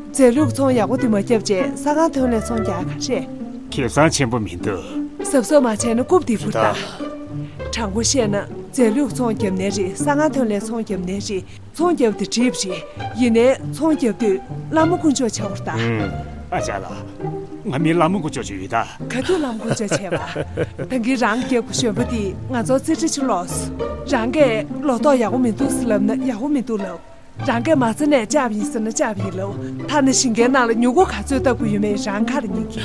རྫས་ལུད་ཚོང་ཡག་པོ་དེ་མ་བརྒྱབ་རྗེས་ས་ཁང་ཐོན་ལས་ཚོང་རྒྱག་ག་རེད། ཁེ་བཟང་ཆེན་པོ་མི་འདུག་གཟབ་གཟབ་མ་བྱས་ན་རྐུབ་དེ་འཕུར་ད། དྲང་པོ་བཤད་ན་རྫས་ལུད་ཚོང་བརྒྱབ་ནའི་རེད། ས་ཁང་ཐོན་ལས་ཚོང་བརྒྱབ་ནའི་རེད། ཚོང་རྒྱབ་དེ་འགྲིག་པ་རེད། ཡིན་ནའི་ཚོང་རྒྱབ་དུས་བླ་མ་དཀོན་མཆོག་བྱ་བར་ལྟ། ཨ་ཅག་ལགས། ང་མི་བླ་མ་དཀོན་མཆོག་ཅིག་ཡོད་ད། ག་དུས་བླ་མ་དཀོན་མཆོག་བྱས་པ། ད་གིན་རང་རྒྱབ་ཀྱི་གཞོན་པ་དེས་ང་ཚོར་རྩེ་གྲ་ཆུ་ལོག་སོང་། རང་གིས་ལོ་ཏོག་ཡག་པོ་མི་འདུག་ཟེར་ལབ་ན་ཡག་པོ་མི་འདུག་ལབ། རང་གིས་མ་རྩ་ནས་བཅག་པ་ཡིན་ཟེར་ན་བཅག་པ་ཡིན་ལབ། ཐ་ན་ཞིང་ཁའི་ནང་ལ་མྱུ་གུ་ག་ཚོད་བཏབ་དགོས་ཡོད་མེད་རང་ཁ་ལ་ཉན་གྱི།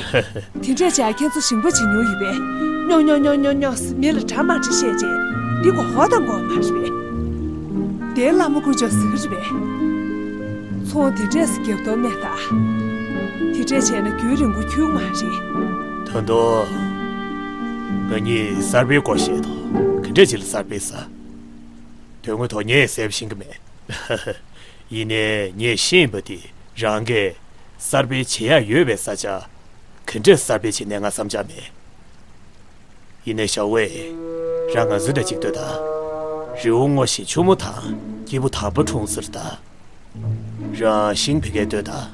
དེ་འདྲས་བྱས་ཁྱེད་ཚོ་ཞིང་པ་བྱེད་མྱོང་ཡོད་པས། སྨྱོ་སྨྱོ་སྨྱོ་སྨྱོ་སྨྱོ་ཟེར་མི་ལ་གྲ་མ་འགྲིག་བཤད་རྗེས་འདི་མགོ་ཧོ་དང་མགོ་མ་རེད་པས། དེའི་བླ་མ་དཀོན་མཆོག་ཟེར་གྱི་རེད་པས། ཚོང་དེ་འདྲས་སུ་རྒྱབ་དོ་མེད་ད། དེ་འདྲས་བྱས་ན་རྒྱུན་རིང་པོ་འཁྱོལ་མ་རེད། ད་དུང་། ང་གཉིས་གསར་པའི་སྐོར་བཤད་དོ། ག་འདྲས་ཅིག་ལ་གསར་པའི་ས། དོན་དངོས་ཐོག་ངས་གསལ་པོ་ཤེས་ཀྱི་མེད། ཡིན་ནའི་ངས་ཤེས་པ་དེ་རང་གིས་གསར་སྤེལ་བྱེད་ཡ་ཡོད་པའི་ས་ཆ་ག་འདྲས་གསར་སྤེལ་བྱེད་ནས་ང་བསམ་འཆར་མེད། ཡིན་ནའི་ཞའོ་ཝེ། རང་ང་ཚོ་འདྲ་གཅིག་ལྟོས་དང་། རི་བོ་སྔོ་ཞིང་ཆུ་མོ་དྭངས། སྐྱིད་པོ་དམ་པ་འཁྲུངས་ཟེར་ད། རང་ཤིང་ཕ་གིར་ལྟོས་དང་།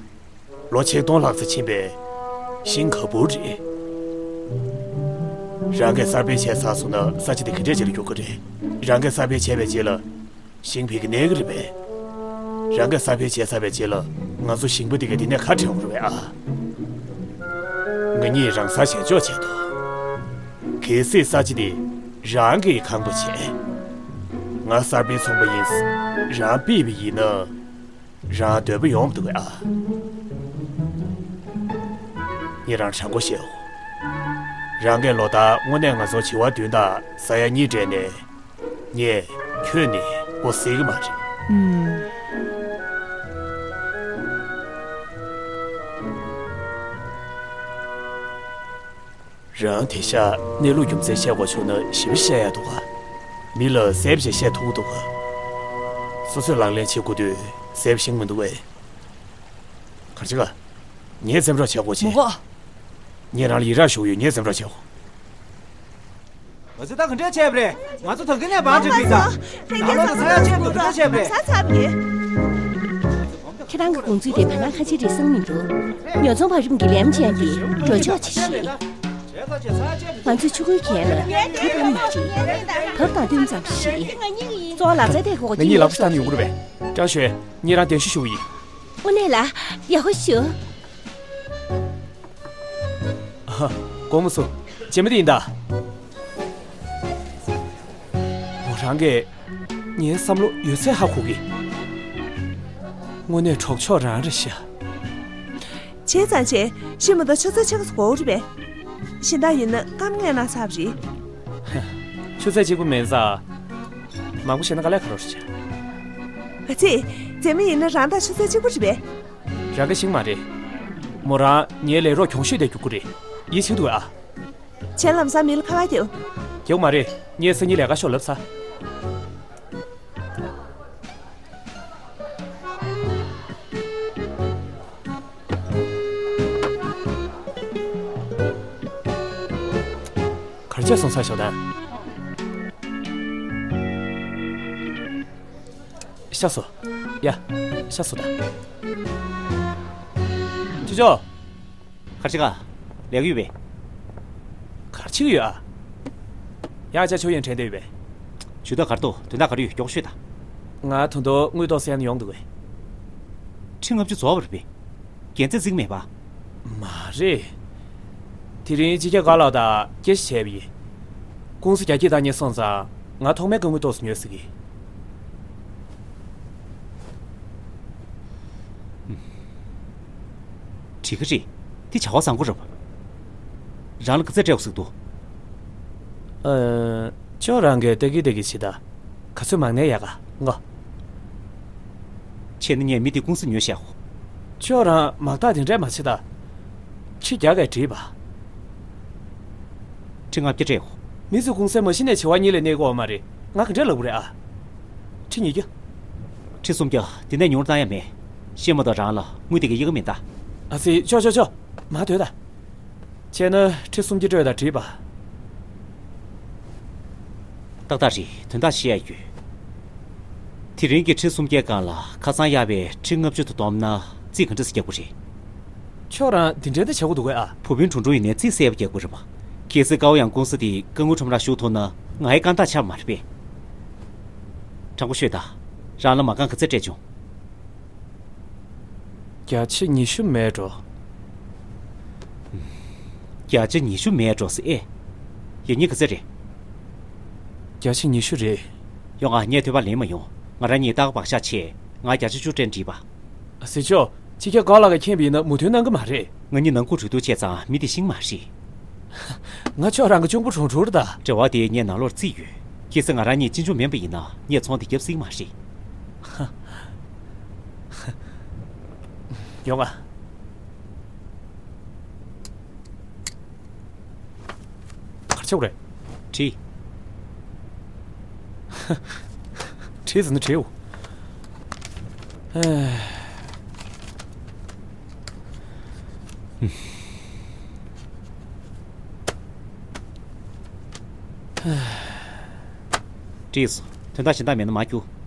ལོ་ཆིག་སྟོང་ལྷག་ཙམ་ཕྱིན་པའི་ཤིང་ག་བུར་རེད། རང་གིས་གསར་སྤེལ་བྱས་ཚར་སོང་ན་ས་ཆ་དེ་ག་འདྲས་ཅིག་ལ་འགྱུར་གི་རེད། རང་གིས་གསར་སྤེལ་བྱས་པའི་རྗེས་ལ། ཤིང་ཕ་གིར་གནས་ཀྱི་རེད་པས། རང་གིས་གསར་སྤེལ་བྱས་ཚར་བའི་རྗེས་ལ་ང་ཚོ་ཞིང་པ་དེ་གས་དེ་ནས་ཁ་བྲལ་འོང་རེད་པས་ཨ། ང་གཉིས་རང་སར་བཞེངས་འཇོག་བྱས་འདུག་གལ་སྲིད་ས་ཆ་དེ་རང་གིས་ཁང་པ་བྱས། ང་གསར་སྤེལ་ཚོང་པ་ཡིན། རང་ཕུད་པ་ཡིན་ན། རང་འདོད་པ་ཡོང་མི་འདུག་གས་ཨ། ངས་རང་དྲང་པོ་བཤད་འོ། རང་གིས་ལོ་ལྟར་དངོས་གནས་ང་ཚོར་བྱི་བ་བདུན་དང་ཟ་ཡ་གཉིས་སྤྲད་ནའི། ངས་ཁྱོན་ནས་སྒོ་ཟེར་གྱི་མ་རེད། ཨུམ། རང་དེང་སང་གནས་ལུགས་རྒྱུ་མཚན་བཤད་དགོས་བྱུང་ན་ཞིབ་པ་བཤད་ཡག་འདུག་ག་མི་ལ་གསལ་པོ་ཞིག་བཤད་ཐུབ་ཀྱི་འདུག་ག་སོ་སོས་ལག་ལེན་བྱེད་དགོས་དུས་གསལ་པོ་ཤེས་ཀྱི་མི་འདུག་གས། གར་ཅི་ག་ངས་འཛེམ་རོགས་བྱེད་དགོས་མོ་ཆེ། གོ་ངས་རང་ལ་ཡི་རངས་ཞུ་གི་ཡོད། ངས་འཛེམ་རོགས་བྱེད་དགོས། ང་ཚོས་ད་ག་འདྲས་བྱས་པ་རེད། ང་ཚོ་ད་གིན་ནས་བང་བསྒྲིགས་པ་ཡིན་ད། ལམ་ལ་ད་ཚ་ཡག་ཆེད་དུ་ག་འདྲས་བྱས་པ་རེད། ཁྱེད་རང་གི་དགོངས་ཚུལ་དེ་བར་ན་ཁ་ཆེ་རེད་བསམ་མི་འདུག་ཉོ་ཚོང་བར་རིམ་གྱི་ལམ་ཆེན་དེ་འགྲོ་ཕྱོགས་ཆེ་ཞིག་ང་ཚོས་ཆུ་ཁོལ་གྱལ་ལ་གྲུ་བབས་མ་རེད། བབས་དང་བསྟུན་ཙམ་ཞིག་གཙོ་བོ་ལག་རྩལ་ཐད་ཁོག་ང་གཉིས་ལག་པ་ཤི་ཐག་ནས་ཡོང་གི་རེད་པས། ཀྲང་ཞོན། ངས་རང་གདན་ཞུ་ཞུ་གི་ཡིན། དངོས་གནས་ལ་ཡག་པོ་ཞུ། ཨ། དགོངས་མ་ཚོམས། རྗེས་མ་དེ་ཡིན་ད། མོ་རང་གིས་ངའི་བསམ་བློ་ཡོད་ཚད་ཧ་གོ་གི། དངོས་གནས་གྲོགས་མཆོག་རང་རེད་ཤག་བྱས་ཙང་བྱས། ཤི་མ་ད་ཆུ་ཚོད་ཕྱེད་ཀ་ཙམ་འགོར་རེད་པས། གཞན་དག་ཡིན་ན་སྐར་མ་ལྔ་ནང་ཚར་བ་རེད། ཆུ་ཚོད་གཅིག་པོ་མིན་ཙང་། མང་པོ་བཤད་ན་དཀའ་ལས་ཁག་པོ་རེད་ཤག་ཨ་ཙི། རྗེས་མ་ཡིན་ན་རང་དང་ཆུ་ཚོད་གཅིག་པོ་རེད་པས། རང་གི་ཤིང་མ་རེད། མོ་རང་ངའི་ལས་རོགས་གྱོང་ཤོས་དེ་རྒྱུག་གི་རེད། ཡིད་ཆེས་འདུག་ཨ། གཞན་ལམ་སང་མི་ལ་ཁ་ཁ་རྒྱབ། རྒྱག་མ་རེད། ངས་སང་ཉིན་ལས་ཀ་ཤོག་ལབ་ཚར། ཅག་སོང་ཚར་ཤོག་དང་། ཤ་སོ། ཡ། ཤ་སོ་དང་། ཅི་ཅོ། གར་ཅི་ག་ལས་ཀ་ཡོད་པས། གར་ཅི་ག་ཡོད་ཨ། ཡ་ཅག་ཆོ་ཡན་དྲན་དེ་ཡོད་པས། ཇུས་ཏོག་གར་ཏོ་དོན་དག་ག་རེ་ཡོད་མགྱོགས་ཤོད་དང་། ང་ད་དུང་དངུལ་ཏོག་སེ་ཡང་ཡོང་འདུག་གས། ཁྲི་ལྔ་བཅུ་རྫོགས་པ་རེད་པས། རྒྱལ་མཚན་བརྩིགས་མེད་པ། མ་རེད། དེ་རིང་སྤྱི་ཁྱབ་ཀ་ལགས་དང་སྐད་ཆ་བྱས་པ་ཡིན། ཀུང་སི་རྒྱ་སྐྱེད་བཏང་མཁན་སོང་ཙང་ང་ཐོག་མའི་ཀ་དངུལ་ཏོག་ཙམ་ཉོས་ཟེར་གི། འགྲིག་གི་རེད། དེ་བྱ་བ་བཟང་པོ་རེད་པ། རང་ལ་ག་ཚོད་སྤྲད་དགོས་ཟེར་འདུག་ཨ། ཁྱོད་རང་གིས་ལྟ་གི་ལྟ་གི་བྱེད་ད། ག་ཚོད་མང་ནས་ཡག་ག་ངོ་། བྱས་ན་ངས་མི་དེ་ཀུང་སི་ཉོས་བཞག་གོ། ཁྱོད་རང་མང་དག་དེ་འདྲས་མ་བྱེད་ད། ཁྲི་བརྒྱ་གས་འགྲིག་པ། ཁྲི་ལྔ་བརྒྱ་སྤྲད་གོ། མི་ཚོས་ཀུང་སིའི་མ་གཞི་ནས་བྱེ་བ་གཉིས་ལས་གནས་ཀྱི་ཡོད་མ་རེད། ང་ག་འདྲས་ལབ་དགོས་རེད་ཨ། ཁྲི་ཉིས་བརྒྱ། ཁྲི་སུམ་བརྒྱ་དེ་ནས་ཉུང་རུ་བཏང་ཡ་མེད། ཤེས་མ་གཏོགས་རང་ལ་དངུལ་དེ་གའི་ཡག་ག་མེད་ད། ཨ་ཙི་ཅོ་ཅོ་ཅོ། མ་སྡོད་ད། བྱས་ན་ཁྲི་སུམ་བརྒྱ་སྤྲོད་ད་འགྲིག་པ། ཏག་ཏག་རེད། དོན་དག་ཤེས་ཡ་ཡོད། དེ་རིང་གི་ཁྲི་སུམ་བརྒྱའི་སྒང་ལ་ཁ་སང་གཡར་བའི་ཁྲི་ལྔ་བཅུ་དེ་བསྡོམས་ན་རྩིས་ག་འདྲ་ཞིག་རྒྱག་དགོས་རེད། ཁྱོད་རང་འདི་འདྲའི་འདི་བྱེད་དགོས་འདུག་གས་ཨ། བུ་སྤུན་གྲུང་གྲུང་ཡིན་ནའི་རྩིས་གསལ་པོ་རྒྱག་དགོས་རེད་པ། གལ་སྲིད་ཀའོ་ཡང་ཀུང་སི་དེ་ཀ་དངུལ་ཁྲོམ་ར་ཞུགས་ཐུབ་ན་ང་ཡི་རྐང་ཐག་ཆག་མ་རེད་པས། དྲང་པོ་ཤོད་ད། རང་ལ་མ་རྐང་ག་ཚད་སྤྲད་བྱུང་། བརྒྱ་ཆ་ཉི་ཤུ་མེད་འགྲོ། བརྒྱ་ཆ་ཉི་ཤུ་མེད་འགྲོ་ཟེར་ཨེ། ཡ་ཉི་ག་ཚད་རེད། བརྒྱ་ཆ་ཉི་ཤུ་རེད། ཡོང་ང་ངས་ཐོས་པ་ལེན་མ་ཡོང་། ང་རང་ཉིད་སྟག་བག་ཤ་ཆེ། ང་བརྒྱ་ཆ་བཅུ་སྤྲད་འགྲིག་པ། ཟེར་ཆོག་སྤྱི་ཁྱབ་ཀའོ་ལགས་ཀྱིས་མཁྱེན་པ་ཡིན་ན་མོས་མཐུན་གནང་གི་མ་རེད། ང་གཉིས་ནང་ཁུལ་གྲོས་བསྡུར་བྱས་ཙང་མི་དེ་ཤེས་ཀྱི་མ་རེད། ང་ཁྱོད་རང་གི་གཅུང་པོ་གྲུང་གྲུང་རེད་ད། འབྲེལ་བ་དེ་ངས་ནང་ལོགས་རྩིས་ཡོད། གལ་སྲིད་ང་རང་གཉིས་གཅེན་གཅུང་མིན་པ་ཡིན་ན་ངས་ཚོང་དེ་རྒྱབ་སྲིད་ཀྱི་མ་རེད། ཡོང་ང་། གར་ཆགས་རེད། བྲིས། བྲིས་ཟིན་ན་བྲིས་འོ། ཨེ། བྲིས་སོང་། དོན་དག་གཞན་དག་མེད་ན་མར་རྒྱུགས།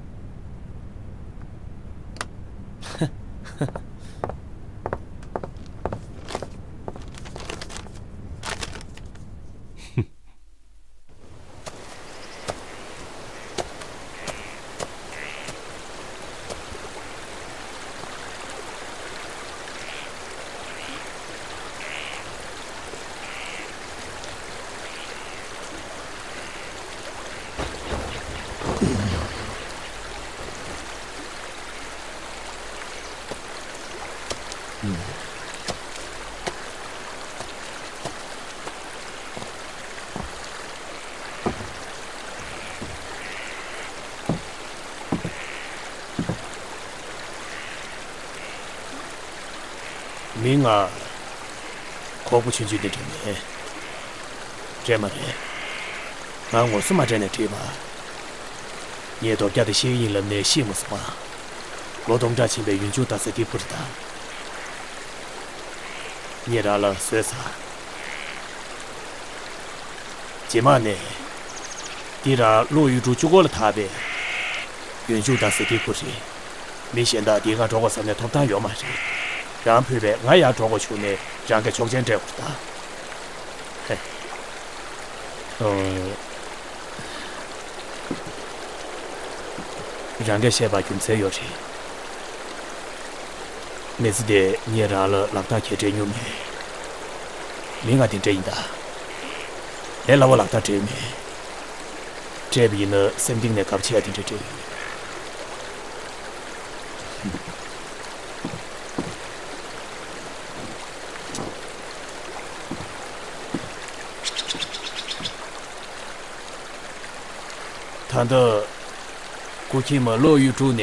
མི་ང་ཁོག་པ་ཆུང་ཆུང་དེ་འདྲ་མེད། རེད་མ་རེད། ང་ངོ་སོ་མ་དྲན་ནས་བྲིས་པ། ངས་རྡོ་སྐྱ་དེ་ཤེས་ཀྱི་ཡིན་ལབ་ནས་ཤེས་མ་སོང་ང་། ལོ་སྟོང་ཕྲག་ཕྱིན་པའི་ཡུལ་ཆུང་ད་ས་དེ་ཁུར་དང་། ངས་རང་ལ་བཟོས་ཚར། རྗེས་མ་ནས། འདི་རང་ལོ་ཡུལ་གྲུ་བཅུ་སྐོར་ལ་ཐར་པས། ཡུལ་ཆུང་ད་ས་དེ་ཁུར་རེད། མི་གཞན་དག་འདིའི་སྒང་འགྲོ་དགོས་བསམ་ནས་ཐོབ་ཐང་ཡོད་མ་རེད། རང་ཕོད་པས་ང་ཡར་འགྲོ་དགོས་བྱུང་ནས་རང་གིས་ཆོག་མཆན་སྤྲད་དགོས་ད། ཧེ། ཨོ། རང་གིས་བཤད་པ་རྒྱུ་མཚན་ཡོད་རེད། མི་ཚེ་འདིར་ངས་རང་ལ་ལག་རྟགས་ག་གེ་སྤྲད་མྱོང་མེད། མི་ང་དེ་འདྲ་ཡིན་ད། ལས་སླ་པོ་ལག་རྟགས་སྤྲད་མེད། སྤྲད་པ་ཡིན་ན་སེམས་གཏིང་ནས་དགའ་པོ་བྱས་དེ་འདྲ་སྤྲད་ཡོད། ད་ལྟ་སྐུ་ཁྱིམ་ལོ་ཡུལ་གྲུ་ནས་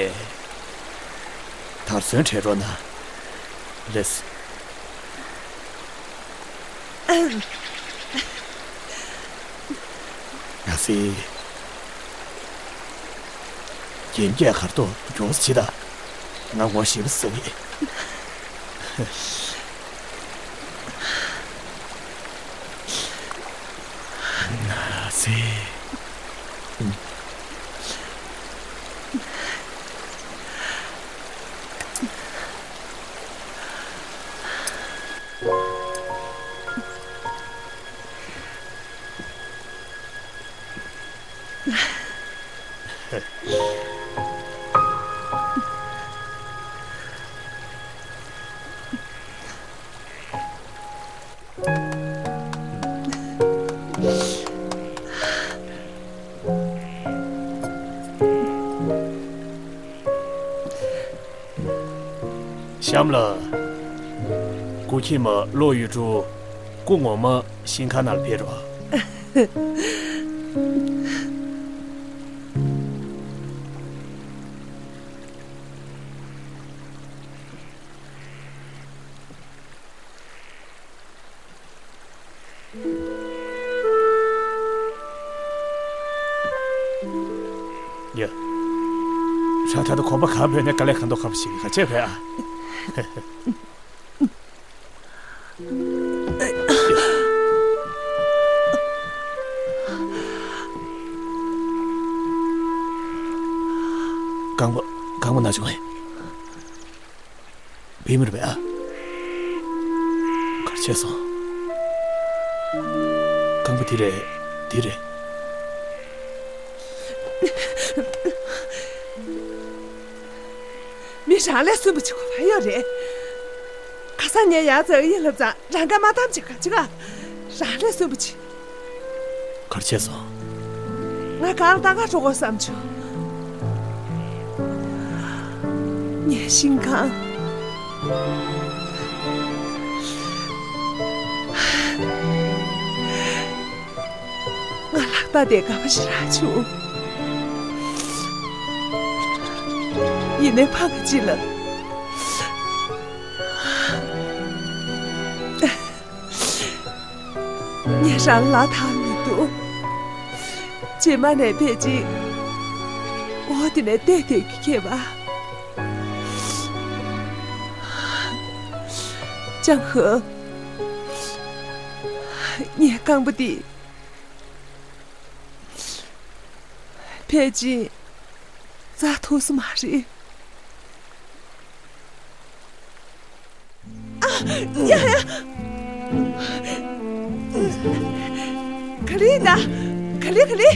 དར་ཚོན་སྤྲད་རོགས་གནང་། ལགས། ང་ཚོས་རྒྱན་སྐྱེད་གར་ཐོག་མགྱོགས་སུ་བྱེད་དང་། ང་ངོ་ཤེས་པ་ཟེར་བས། ཚེ། གཤམ་ལ། སྐུ་ཁྱིམ་གློག་ཡུལ་གྲུ། སྐུ་ངོ་མ་ཤིང་ཁ་ནང་ལ་ཕེབས་རོགས། ཡ། ཧྲ་ཐ་དང་གོམ་པ་ག་བོད་ནས་དཀའ་ལས་ཁ་མདོག་ཁ་པོ་ཞིག་ག་ཆད་བས་ཨ། རྐང་པ་རྐང་པ་ན་བྱུང་ངས། བེད་མི་རུང་བས་ཨ། གར་ཆད་སོང་། རྐང་པ་འདི་རེད། འདི་རེད། མི་རང་ལས་སུན་པོ་བྱེད་དགོས་པ་ཡོད་རེད། ཁ་སང་ངས་ཡར་ཙང་ཡིན་ལབ་ཙང་རང་ཁ་མ་བཏང་བྱེད་ག་བྱེད་ག། རང་ལས་སུན་པོ་བྱེད། གར་ཆད་སོང་། ང་གང་ལྟ་ག་འགྲོ་དགོས་བསམ་བྱུང་། ངའི་ཤིང་ཁང་། ང་ལག་རྟགས་དེ་དགའ་པོ་ཞེ་དྲག་བྱུང་། ཡིན་ནའི་ཕ་གི་ཅི་ལ། ངས་རང་ལ་ཐང་མི་འདུག་རྗེས་མ་ནས་ཕལ་ཆེར་འོ་དེ་ནས་བལྟས་བསྡད་རྒྱུ་ཁྱེད་པ། ཅང་ཧོ། ངའི་རྐང་པ་འདི་ཕལ་ཆེར་འཛག་ཐུབ་ས་མ་རེད། ཨ། ཡ་ཡ། ག་རེ་ཡིན་ད། ག་རེ་ག་རེ།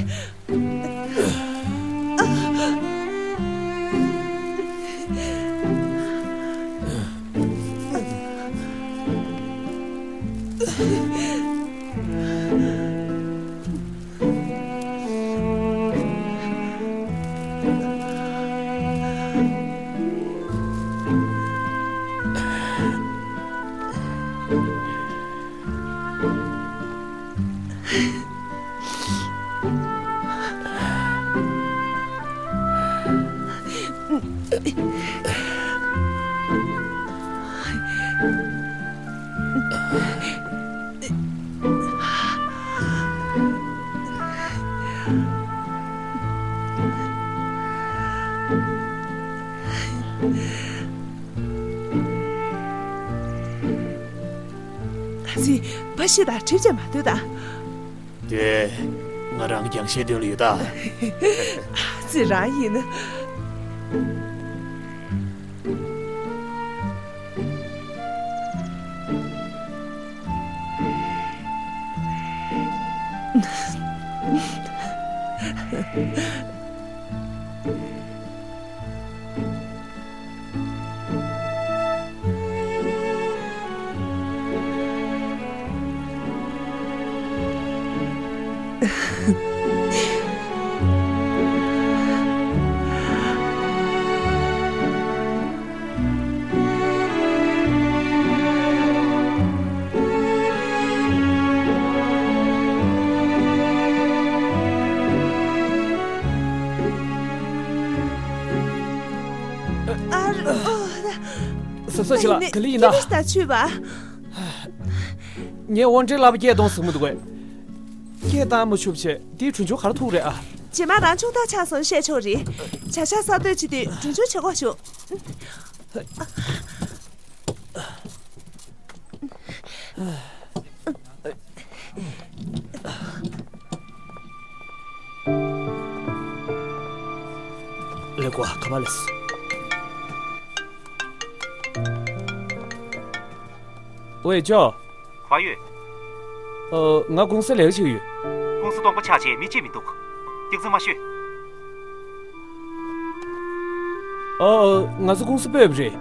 ཨ་ཙི། ཕ་ཤི་དང་གྲིབ་ཅན་མ་སྡོད་ད། དེ། ང་རང་རྒྱང་ཤེལ་མདུན་ལ་ཡོད་ད། ཨ་ཙི་རང་ཡིན་ན། ཨ་རོ། ཨོ། ཟབ་ཟབ་བྱེད་ལ་ག་ལེ་ཡིན་ད། ཁྱེད་ད་ཆུས་པ། ངས་དབང་འདྲེན་ལག་པ་སྐད་གཏོང་ཟིན་མི་འདུག་གས། སྐད་བཏང་མ་ཆུབ་བྱས་འདིའི་གྲུ་ཆུང་ག་རེ་ཐུག་རེད་ཨ། རྗེས་མ་རང་ཆུང་ཐག་ཆགས་སོང་བཤད་ཆོག་རེད། བྱ་བཞག་གསར་གཏོད་བྱེད་དུས་གྲུ་ཆུང་བྱེད་དགོས་བྱུང་། ཨ། ཀོ་ཁ་མ་ལེས། ཝེ་ཅོ། ཧྭ་ཡོད། ཨ། ང་ཀུང་སི་ལས་ཀ་བྱེད་ཀྱི་ཡོད། ཀུང་སི་སྟོང་པ་ཆགས་རྗེས་མི་གཅིག་མི་འདུག་སྐྱག་རྫུན་མ་ཤོད། ཨ། ང་ཚོ་ཀུང་སི་སྤོས་པ་རེད།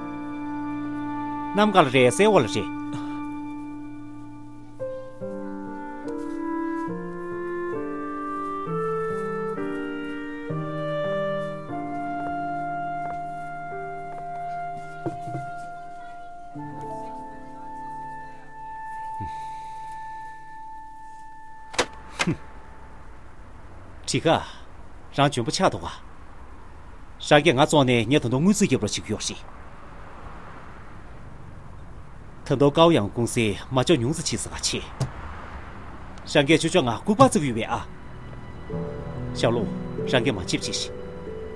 གནམ་ག་ལ་རེད། སའི་འོག་ལ་རེད། ཁྲི་ཁ། རང་འཇོན་པོ་ཆགས་འདུག་ག་རང་གིས་ང་བཙོང་ནས་ངས་ད་དུང་དངུལ་རྩིས་རྒྱབ་རོགས་བྱེད་ཀྱི་ཡོད་རེད། ད་དུང་ཀའོ་ཡང་ཀུང་སིས་མ་འཇོག་ཉུང་ཙམ་བྱེད་ཟེར་ག་བྱེད། རང་གིས་ཆུ་ཆོག་ང་སྐུར་པ་བརྩི་གི་ཡོད་པས་ཨ། ཞའོ་ལུང་། རང་གིས་མ་བྱེད་པ་བྱེད་ཤིག་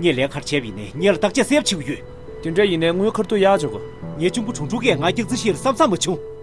ངས་ལས་ཀ་ག་རེ་བྱས་པ་ཡིན་ནའི་ངེད་ལ་བརྟག་དཔྱད་གསལ་པོ་བྱེད་དགོས་ཡོད། དེ་འདྲ་ཡིན་ནའི་དངུལ་ཁ་ཐུག་གཡར་ཆོག་གི་ངའི་གཅུང་པོ་ཁྲུང་ཁྲུང་གིས་ང་སྐྱག་རྫུན་བཤད་ལ་བསམ་བསམ་མ་བྱུང་།